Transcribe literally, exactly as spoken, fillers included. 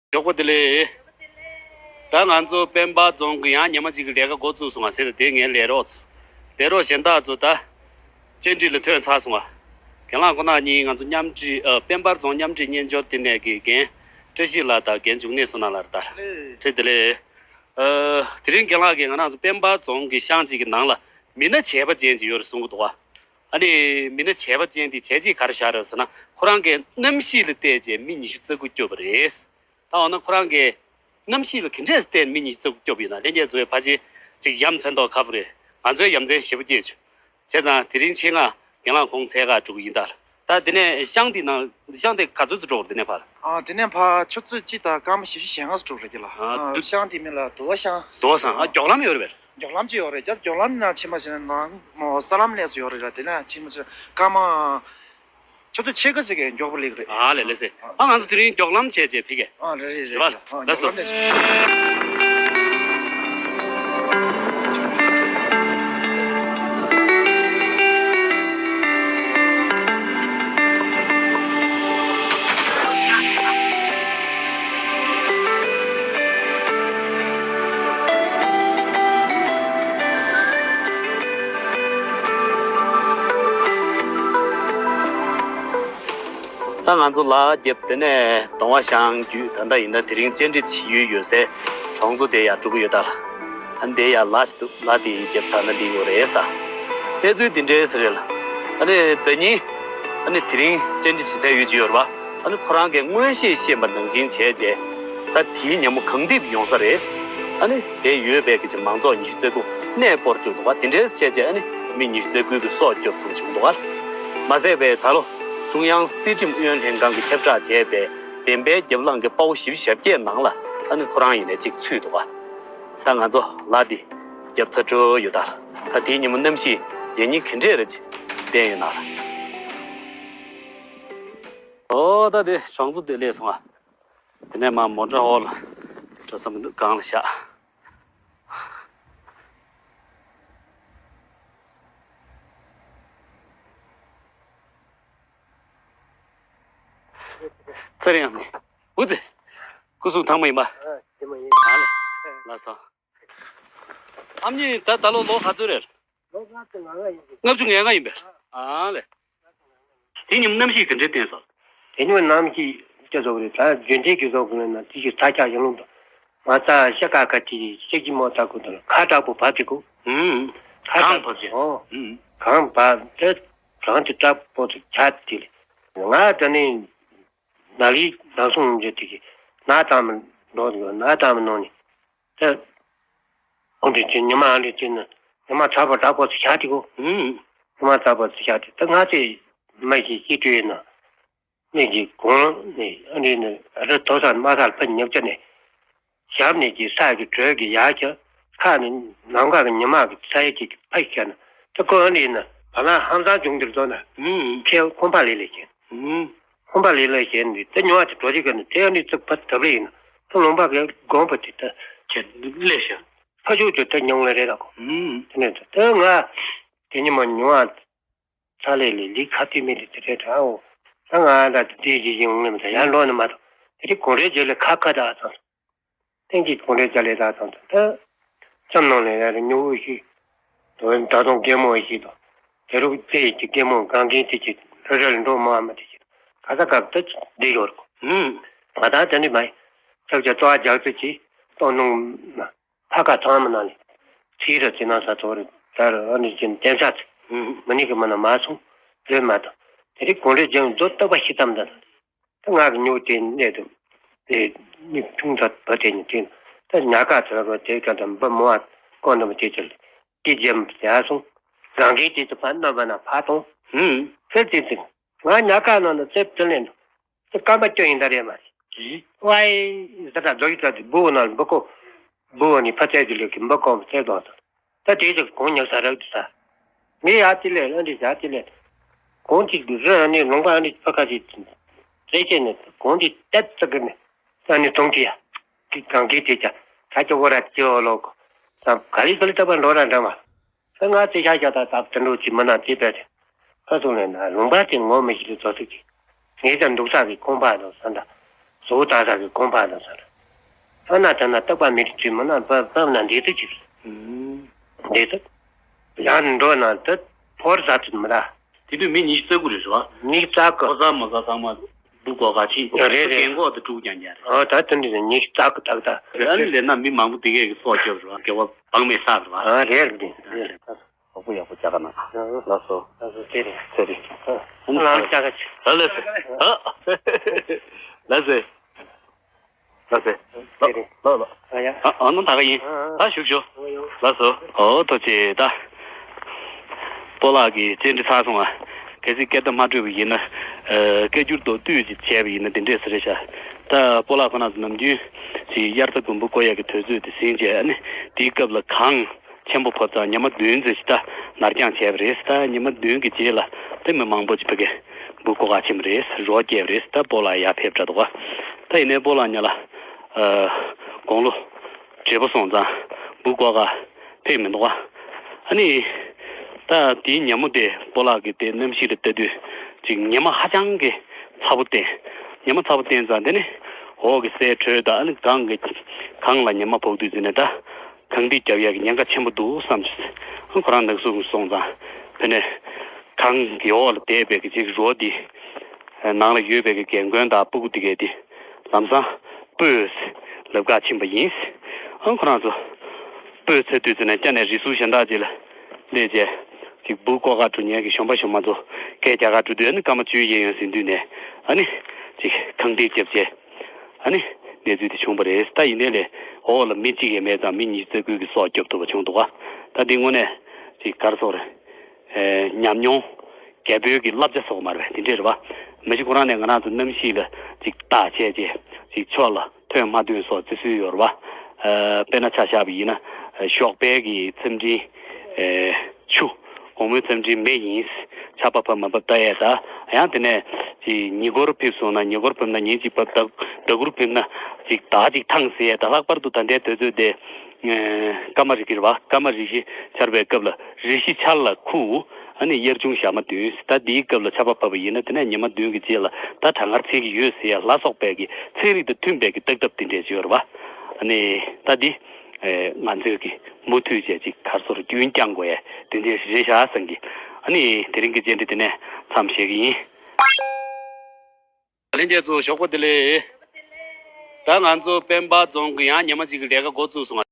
མགྱོགས་པོ་བདེ་ལེགས། ད་ང་ཚོ་སྤེན་པ་རྫོང་གི་ཡང་ཉི་མ་གཅིག་གི་ལས་ཀ་འགོ་བཙུགས་སོང་བ་ཟེར་ཏེ། དེ་ངའི་ལས་རོགས་ཚོ། ལས་རོགས་གཞན་དག་ཚོ་ད་བཅར་འདྲི་ལ་ཐོན་ཚར་སོང་བ། རྒན་ལགས་ཁོ་ན་གཉིས་ང་ཚོ་མཉམ་འབྲེལ་ཨ། སྤེན་པ་རྫོང་མཉམ་འབྲེལ་སྨྱན་སྦྱོར་ལྟེ་གནས་ཀྱི་རྒན་བཀྲ་ཤིས་ལགས་དང་རྒན་འབྱུང་གནས་བསོད་ནམས་ལགས་རེད་ད། བཀྲ་ཤིས་བདེ་ལེགས། ཨ། དེ་རིང་རྒན་ལགས་ཀྱིས་ང་རང་ཚོ་སྤེན་པ་རྫོང་གི་ཤང་གཅིག་གི་ནང་ལ་མི་སྣ་བྱས་པ་ཅན་ཅིག་ཡོད་རེད་གསུང་གི་འདུག་བ། ཨ་ནི་མི་སྣ་བྱས་པ་ཅན་དེ་བྱས་རྗེས་ག་རེ་བཞག་རེད་ཟེར་ན། ཁོ་རང་གིས་གནམ་གཤིས་ལ་བལྟས་རྗེས་མི་ཉི་ཤུ་རྩ་དགུ་སྐྱོབ་པ་རེད། ད་འོ་ན་ཁོ་རང་གིས་གནམ་གཤིས་ལ་ག་འདྲས་བལྟས་མི་ཉི་ཤུ་རྩ་དགུ་སྐྱོབ་ཡོད་ན། ལྷན་རྒྱས་ཚོས་ཕལ་ཆེར་ཅིག་ཡ་མཚན་མདོག་ཁ་པོ་རེད། ང་ཚོས་ཡ་མཚན་ཞེ་པོ་སྐྱེས་བྱུང་། བྱས་ཙང་དེ་རིང་ཆེད་མངགས་རྒན་ལགས་ཁོང་འཚོལ་ག་འགྲོ་གི་ཡིན་ད། ད་དེ་ནས་ཤང་དེ་ནང་ཤང་དེ་ག་ཚོད་ཙམ་འགྲོ་དགོས་རེད་དེ་ནས་ཕར། ཨ། དེ་ནས་ཕར་ཆུ་ཚོད་གཅིག་དང་སྐར་མ་བཞི་བཅུ་ཞེ་ལྔ་ཙམ་འགྲོ་རེད་ཀྱི་ལ། ཨ། ཨ། དུ། ཤང་དེ་མིང་ལ་དུ་བ་ཤང་། དུ་བ་ཤང་། ཨ། མགྱོགས་ལམ་ཡོད་རེད་པས། མགྱོགས་ལམ་ཅིག་ཡོད་རེད་ཀྱ། མགྱོགས་ལམ་ནང་ཕྱིན་པ་བྱས་ན་ནང་མོ་ས་ལམ་ལས་སུ་ཡོད་རེད་ལ། དེ་ནས་ཕྱིན་པ་བྱས་ན་སྐར་མ་ཆུ་ཚོད་ཕྱེད་ཀ་ཅིག་གི་མགྱོགས་པོ་སླེབས་རེད། ཨ་ལས། ལགས་སེ། ཨ། ང་ཚོ་དེ་རིང་མགྱོགས་ལམ་བྱས་རྗེས་ཕེབས་ཀྱི། ཨ། རེད་རེད་རེད། རེད་པ། ཨ། ལགས་སོ། མགྱོགས་ལམ་ནས། ད་ང་ཚོ་ལ་རྒྱབ་དེ་ནས་གདོང་བ་ཤང་བརྒྱུད། ད་ལྟ་ཡིན་ན་དེ་རིང་བཅར་འདྲི་བྱེད་ཡུལ་ཡོད་སའི་གྲོང་ཚོ་དེ་ཡར་འགྲོ་གི་ཡོད་ད་ལ། ཨ་ནི་དེ་ཡར་ལ་ཞིག་འདུག་ལ་དེ་རྒྱབ་ཚར་ན་འགྲིག་གི་རེད་ས། གནས་ཚུལ་འདི་འདྲའི་ཟེར་རེད་ལ། ཨ་ནི་ཟླ་ཉིན་ཨ་ནི་དེ་རིང་བཅར་འདྲི་བྱེད་སའི་ཡུལ་ཅིག་ཡོད་རེད་པ། ཨ་ནི་ཁོ་རང་གིས་སྔོན་ཤེས་ཤེས་པ་ནང་བཞིན་བྱས་རྗེས། ད་དེའི་ཉིན་མོ་གངས་འདེབས་ཡོང་ས་རེད། ཨ་ནི་དེ་ཡོད་པའི་གི་ཅིག་མང་ཚོགས་ཉི་ཤུ་རྩ་དགུ་གནས་སྤོར་བཅུག་འདུག་ག་དེ་འདྲའི་བྱས་རྗེས་ཨ་ནི་མི་ཉི་ཤུ་རྩ་དགུ་གི་སྲོག་སྐྱོབ་ཐུབ་བྱུང་འདུག་ག་མ་ཟད་པའི་ད་ལོ་ཀྲུང་དབྱང་སྲིད་ཁྲིམས་ཨུ་ཡོན་ལྷན་ཁང་གིས་ཁྱབ་བསྒྲགས་བྱས་པའི་བདེན་པའི་རྒྱབ་ལངས་ཀྱི་དཔའ་བོ་བཞི་བཅུ་ཞེ་བརྒྱད་ནང་ལ་ཨ་ནི་ཁོ་རང་ཡིན་ནའི་གཅིག་ཚུད་འདུག་ག་ད་ང་ཚོ་ལ་འདི་རྒྱབ་ཚར་འགྲོ་ཡོད་ད། ད་དེའི་ཉིན་མོ་གནམ་གཤིས་ཡང་སྙིང་ག་འདྲས་རེད་ཅེས་བསྟན་ཡོད་ན་ལ། ཨོ། ད་དེ་གྲོང་ཚོ་དེ་སླེབས་སོང་ཨ། དེ་ནས་མར་མོ་ཊ་འོག་ལ་འགྲོ་བསམ་གི་འདུག་སྒང་ལ་བཞག་ཚེ་རིང་ཨ་མ། འུ་ཙི། སྐུ་གཟུགས་ཐང་མ་ཡིན་པ། ཨ། དེ་མ་ཡིན། ཨ་ལེ། ལགས་སོ། ཨ་མྱེས་ད་ད་ལོ་ལོ་ག་ཚོད་རེད། ལོ་ལྔ་བཅུ་ང་ལྔ་ཡིན་པས། ལྔ་བཅུ་ང་ལྔ་ཡིན་པས། ཨ་ལེ། དེ་ཉིན་གནམ་གཤིས་ག་འདྲས་བསྟན་སོང་། དེ་ཉིན་གནམ་གཤིས་སྐྱ་བཟོ་གི་རེད། ད་རྒྱུན་ལྡན་གྱི་བཟོ་གི་རེད་ན་དེ་ཞིག་ས་ཆ་ཡང་ལུང་དུ་མ་རྩ་ཤ་ཀ་ཁ་ཅིག་ཤ་ཀྱི་མོ་ད་གུ་དང་ཁ་དྲག་པོ་བབས་ཏེ་གུ། ཧུམ། ཁ་གངས་དྲག་བབས་ཅིག་ཨོ། ཧུམ། གངས་བབས་ཏེ་གངས་དེ་དྲག་པོ་དུ་ཆ་དེ་ལས་ང་ད་ནི་ན་ལི་ན་སོང་འཇོག་དེ་གི་ན་ཙམ་འགྲོ་དེ་གུ་ན་ཙམ་ནང་ནས། ད། ཁོང་ཚོས་ཉི་མ་ཨ་འདྲས་བྱས་ན་ཉི་མ་ཚ་པོ་དྲག་པོ་ཞིག་བཞག་དེ་གོ། ཨུམ། ཉི་མ་ཚ་པོ་ཞིག་བཞག་དེ་ད་ང་ཚོས་མི་ཞིག་སྐྱིད་སྤྲོད་ཡིན་ན། མི་གི་གོང་ནས་ཨ་འདྲས་ནས་རི་མཐོ་ས་དམའ་སར་ཕར་ཉབ་ཆ་ནས། ཞབས་ནས་ཀྱི་ས་ཀྱི་དྲོད་ཀྱི་ཡར་ཁྱབ། ཁ་ནས་ནམ་མཁའ་གི་ཉི་མ་གི་ཚ་ཡི་ཀྱི་ཕ་ཞིག་བྱས་ན་ད་ཁོ་ཨ་འདྲས་ན་བ་ལང་ཧང་སང་བྱུང་འདིར་འགྲོ་ན། ཨུམ། ཁྱེད་ཁོང་པ་ལས་ལས་བྱས། ཨུམ། ཁོང་པ་ལས་ལས་བྱས་ནས་དེ་ཉོ་བ་དེ་འགྲོ་རིགས་ཀ་ནས་དེ་ཨ་ནི་ཚུགས་ཕ་ཐབ་ལས་ཡིན་ན་ཁོ་ལུང་པ་གི་དགོངས་པ་དེ་ལྟ་བྱས་ལས་ཤག་ཕ་ཤུགས་དེ་ལྟ་མྱོང་ལས་རེད་ལ་གོ། ཨུམ། དེ་ནས་དེ་ང་དེ་ཉིན་མ་ཉོ་བ་ཚ་ལས་ལས་ལི་ཁ་ཐུ་མི་དེ་དེ་རེད་དྲའོ། ད་ང་ད་དེ་ཡི་ཡིན་ངེས་མ་ད་ཡར་ལོག་ནས་མ་ཐོག་དེ་རིགས་གོང་རེ་རྗེས་ལས་ཁ་ཁ་ད་ཚང་། ཏན་གྱིས་གོང་རེ་རྒྱ་ལས་ད་ཚང་ད། ལྕམ་ནང་ལས་ཡར་ཉོ་བོ་ཞིག་དོ་ད་དུང་རྒན་མོ་ཞིག་དང་། དེ་རུ་རྩེ་ཡི་གི་རྒན་མོ་གང་གིན་དེ་ཅིག་རེ་རེ་ལ་འགྲོ་མ་མ་དེ་ཅིག་ག་ས་ག་ད་བསྡད་ཡོད་རེད་གོ། ཧུམ། ང་ད་དེ་འདྲ་མ་ཡིན། ཚབ་ཀྱི་རྩ་བ་རྒྱག་ཚུལ་གྱིས་གཏོང་ནུང་ན། ཕ་ཁ་ཚང་མ་ནང་ནས་ཚིག་ར་ཚིག་ནང་ས་ཐོག་རེ་ད་རུ་ཨ་ནི་ཅན་བསྟན་ས་ཚིག་ཧུམ། མི་ནི་གི་མ་ན་མ་སོང་ལོས་མ་དང་། དེ་རིགས་གོང་རེ་རྒྱང་མཛོ་རྟག་པ་ཤི་ཙམ་དང་། ད་ང་གི་ཉོ་དེ་གནས་དུ་དེ་མི་ཆུང་ཚ་བ་དེ་ཉིད་དེ་ད་ཉག་ཀ་ཚ་བ་དེ་ག་དང་འབུ་མོ་བ་ཀོ་འདི་མོ་དེ་ཚོ་ལ་དེ་རྒྱབ་ཡ་སོང་། རང་གིས་དེ་ཚོ་ཕར་མནོ་བ་ན་ཕར་གཏོང་། ཧུམ། ཚེ་དེ་ཚེ་ང་ཉག་ཀ་ནང་དུ་ཚེ་བཙལ་ནས་དེ་སྐར་མ་བཅུ་ཡིན་ད་རེད་མ་རེད། ཨི། ཝའི། ཟ་ད་རྫོགས་ཡི་ད་དེ་འབུ་ནང་འབུ་ཀོ་འབུ་ནི་ཕ་ཚད་དེ་ལས་ཀྱི་འབུ་ཀོ་ཚད་དོ། ད་དེ་ཚོ་གོང་ཉག་ས་རག་དུ་ས། ངས་ཡ་དེ་ལས་ཨ་འདྲི་ཡ་དེ་ལས། གོང་གཅིག་ཏུ་རི་ཨ་ནི་ལུང་པ་ཨ་ནི་ཕ་ཁ་ཅིག་རེ་བྱས་ནས་གོང་དེ་ཏད་ཙག་གི་ནས་ཨ་ནི་གཏོང་གི་ཡ། གི་གང་གི་དེ་ཀྱ་ད་ཀྱ་བོ་ར་ཅི་འོ་ལོ་གོ། ད་ག་ལི་ག་ལི་ལྟ་བ་འགྲོ་ར་འདྲ་མ། ད་ང་དེ་ཤ་ཤ་ད་ད་དུ་འགྲོ་ཅི་མ་ན་དེ་པས་དེ། ཁ་ཐུག་ནས་ན་ལུང་པ་དེ་ངོ་མི་ཤེས་ལ་བཟོ་ཐུག་གི། ངས་ཀྱང་འདུག་ས་གི་ཁོང་པ་དང་ས་འདྲ། གཙོ་བོ་ད་ས་གི་གོང་འཕར་ལ་ས་ར། ཨ་ན་ད་ན་རྟག་པ་མི་རིགས་ཀྱི་མི་ན་བབ་བབ་ན་འདི་དུ་ཅིག་འདི་དུ་ཡང་འགྲོ་ན་དུ་ཕོར་ཟ་དུ་མི་ལ། དེ་དུས་མི་ཉི་ཤུ་རྩ་དགུ་རེད་ཟེར་བ། ཉི་ཤུ་རྩ་དགུ། ཕོ་གསར་མོ་གསར་ཚང་མ་འབུ་བཀོག་ག་ཕྱིན། རེད་རེད། རྒན་གོག་དུ་དཀྲུག་ཀྱང་རྒྱག་རེད། ཨོ་ད་དུ་འདི་ནི་ཉི་ཤུ་རྩ་དགུ་ཏག་ཏག་རེད། ཨ་ནི་ལས་ན་མི་མང་པོ་དེ་གས་ཀྱི་སྲོག་སྐྱོབ་ཟེར་བ། རྒན་གོག་བང་མེད་ས་ཟེར་བ། ཨ་རེད་རེད་རེད་རེད། གྲོགས་པོ་ཡག་པོ་རྒྱག་ག་ན། ལགས་སོ། ལགས་སོ་ཚེ་རིང་། ཚེ་རིང་། ལགས་སོ། ལགས་སོ། ལགས་སོ། ལགས་སོ། ལགས་སོ། ལགས་སོ། ཨ་ཡ། ཨ་ཨ་ནི་ད་ག་ཡིན། ད་བཞུགས་ཤོག་ལགས་སོ། ཨོ་ཐུགས་རྗེ་ཆེ་ད། སྤོ་ལགས་ཀྱི་བཅར་འདྲི་ཚར་སོང་ང་། གལ་སྲིད་སྐད་བརྡ་མ་འཕྲོད་པ་ཡིན་ན། སྐད་སྒྱུར་མདོར་བསྡུས་ཅིག་བྱས་པ་ཡིན་ན་འདི་འདྲས་ཟེར་རེད་ཤག་ད་སྤོ་ལགས་ཁོ་རང་ཚོ་ནམ་རྒྱུན་ཅིག་དབྱར་རྩྭ་དགུན་འབུ་བརྐོ་ཡག་གི་དུས་ཚོད་དེ་ཟིན་བྱས་ཨ་ནི་དེའི་སྐབས་ལ་གངས་ཆེན་པོ་བབས་ཙང་ཉི་མ་བདུན་ཙམ་ཞིག་ད་ནར་འགྱངས་བྱས་པ་རེད། ད་ཉི་མ་བདུན་གྱི་རྗེས་ལ་དེ་མི་མང་པོ་ཅིག་ཕ་གི་འབུ་བརྐོ་ག་ཕྱིན་པ་རེད། རོ་བརྒྱབ་པ་རེད། ད་སྤོ་ལགས་ཡར་ཕེབས་འདྲ་འདུག་ག་ད་ཡིན་ནའི་སྤོ་ལགས་ཉ་ལ་དགུང་ལོ་བགྲེས་པོ་སོང་ཙང་འབུ་བརྐོ་ག་ཕེབས་མི་འདུག་ག་ཨ་ནི་ད་དེའི་ཉིན་མོ་དེ་སྤོ་ལགས་ཀྱི་དེ་གནམ་གཤིས་ལ་ལྟ་དུས་ཅིག་ཉི་མ་ཧ་ཅང་གི་ཚ་པོ་བསྟན། ཉི་མ་ཚ་པོ་བསྟན་ཙང་དེ་ནི་འོག་གི་སའི་ཁྲོད་དང་ཨ་ནི་གངས་ཀྱི་གངས་ལ་ཉི་མ་ཕོག་དུས་ཟིན་ནས་ད། གངས་ཐིག་རྒྱབ་ཡག་གི་ཉེན་ཁ་ཆེན་པོ་འདུག་བསམ་བྱུང་། ཁོ་རང་ནག་ཟུག་སོང་ཙང་དེ་ནས་གངས་ཀྱི་འོག་ལ་བསྡད་པའི་གི་ཅིག་རོ་འདི་ནང་ལ་ཡོད་པའི་གི་རྒན་རྒོན་དང་སྤུ་གུ་འདི་གས་དེ་ལམ་སང་སྤོས་ལབ་ག་ཕྱིན་པ་ཡིན། ཁོ་རང་ཚོ་སྤོས་ཚར་དུས་ཙམ་ནས་ཅ་ནས་རི་སུལ་གཞན་དག་ཅིག་ལ་སླེབས་རྗེས་ཅིག་འབུ་བརྐོ་ག་འགྲོ་མཁན་གི་གཞོན་པ་གཞོན་མ་ཚོ་སྐད་རྒྱག་ག་འགྲོ་དུས་ཨ་ནི་སྐར་མ་བཅུ་ཡན་ཡོད་ཟིན་དུས་ནས་ཨ་ནི་ཅིག་གངས་ཐིག་རྒྱབ་བྱས། ཨ་ནི་གནས་ཚུལ་དེ་བྱུང་བ་རེད། ད་ཡིན་ནའི་ལས་འོག་ལ་མི་གཅིག་ཡང་མེད་ཙང་མི་ཉི་ཤུ་རྩ་དགུ་གི་སྲོག་སྐྱོབ་ཐུབ་པ་བྱུང་འདུག་ག་ད་འདི་དངོས་གནས་ཅིག་ག་རེ་ཟེར་དགོས་རེད། ཨེ་ཉམས་མྱོང་རྒྱལ་པོའི་གི་བསླབ་བྱ་སོགས་མ་རེད་པས་དེ་འདྲས་རེད་པ། མ་གཞི་ཁོ་རང་ནས་ང་རང་ཚོ་གནམ་གཤིས་ལ་ཅིག་བརྟག་དཔྱད་བྱས་ཅིག་ཕྱོགས་ལ་ཐོན་མ་ཐོན་སོགས་བརྩི་སྲོལ་ཡོད་རེད་པ། ཨེ་དཔེར་ན་ཆ་བཞག་པ་ཡིན་ན་ཨེ་ཞོགས་པའི་གི་མཚམས་སྤྲིན་ཨེ་ཆུ། དགོང་མོའི་མཚམས་སྤྲིན་མེ་ཡིན། ཆར་པ་བབས་མ་བབས་ལྟ་ཡས་ད། ཡང་དེ་ནས་ཅིག་ཉེ་འཁོར་ཕེབས་སོང་ན་ཉེ་འཁོར་ཕེབས་ན་ཉིན་གཅིག་བབས། ཟླ་ཟླ་གུར་ཕེབས་ན་ཅིག་ཟླ་གཅིག་ཐང་ཟེར་ཡས་ད། ལྷག་པར་དུ་ད་ལྟའི་དུས་ཚོད་དེ་སྐར་མ་རིག་གི་རེད་པ། སྐར་མ་རིག་གཞི་འཆར་བའི་སྐབས་ལ་རིག་གཞི་ཆར་ལ་ཁུག་ཨ་ནི་དབྱར་ཆུང་ཞག་མ་བདུན། ད་འདིའི་སྐབས་ལ་ཆར་པ་བབས་པ་ཡིན་ན་དེ་ནས་ཉི་མ་བདུན་གྱི་རྗེས་ལ་ད་གྲང་ངར་འཚིག་གི་ཡོད་ཟེར་ཡས་ལ་སོགས་པའི་གི་ཚན་རིག་དང་མཐུན་པའི་གི་བརྟག་ཐབས་དེ་འདྲས་ཅིག་ཡོད་རེད་པ། ཨ་ནི་ད་འདི། ཨེ་ང་ཚོས་ཀྱི་མུ་མཐུད་བྱས་ཅིག་ག་རེ་ཟེར་རྒྱུན་བསྐྱང་དགོས་ཡས་དེ་འདྲའི་རེད་ཤག་བསམ་གི་ཨ་ནི་དེ་རིང་གི་བཅར་འདྲི་དེ་ནས་མཚམས་བཞག་གི་ཡིན། ལྷན་རྒྱས་ཚོ་ཞོགས་པ་བདེ་ལེགས། ད་ང་ཚོ་སྤེན་པ་རྫོང་གི་ཡང་ཉི་མ་གཅིག་གི་ལས་ཀ་འགོ་བཙུགས་སོང་ང་།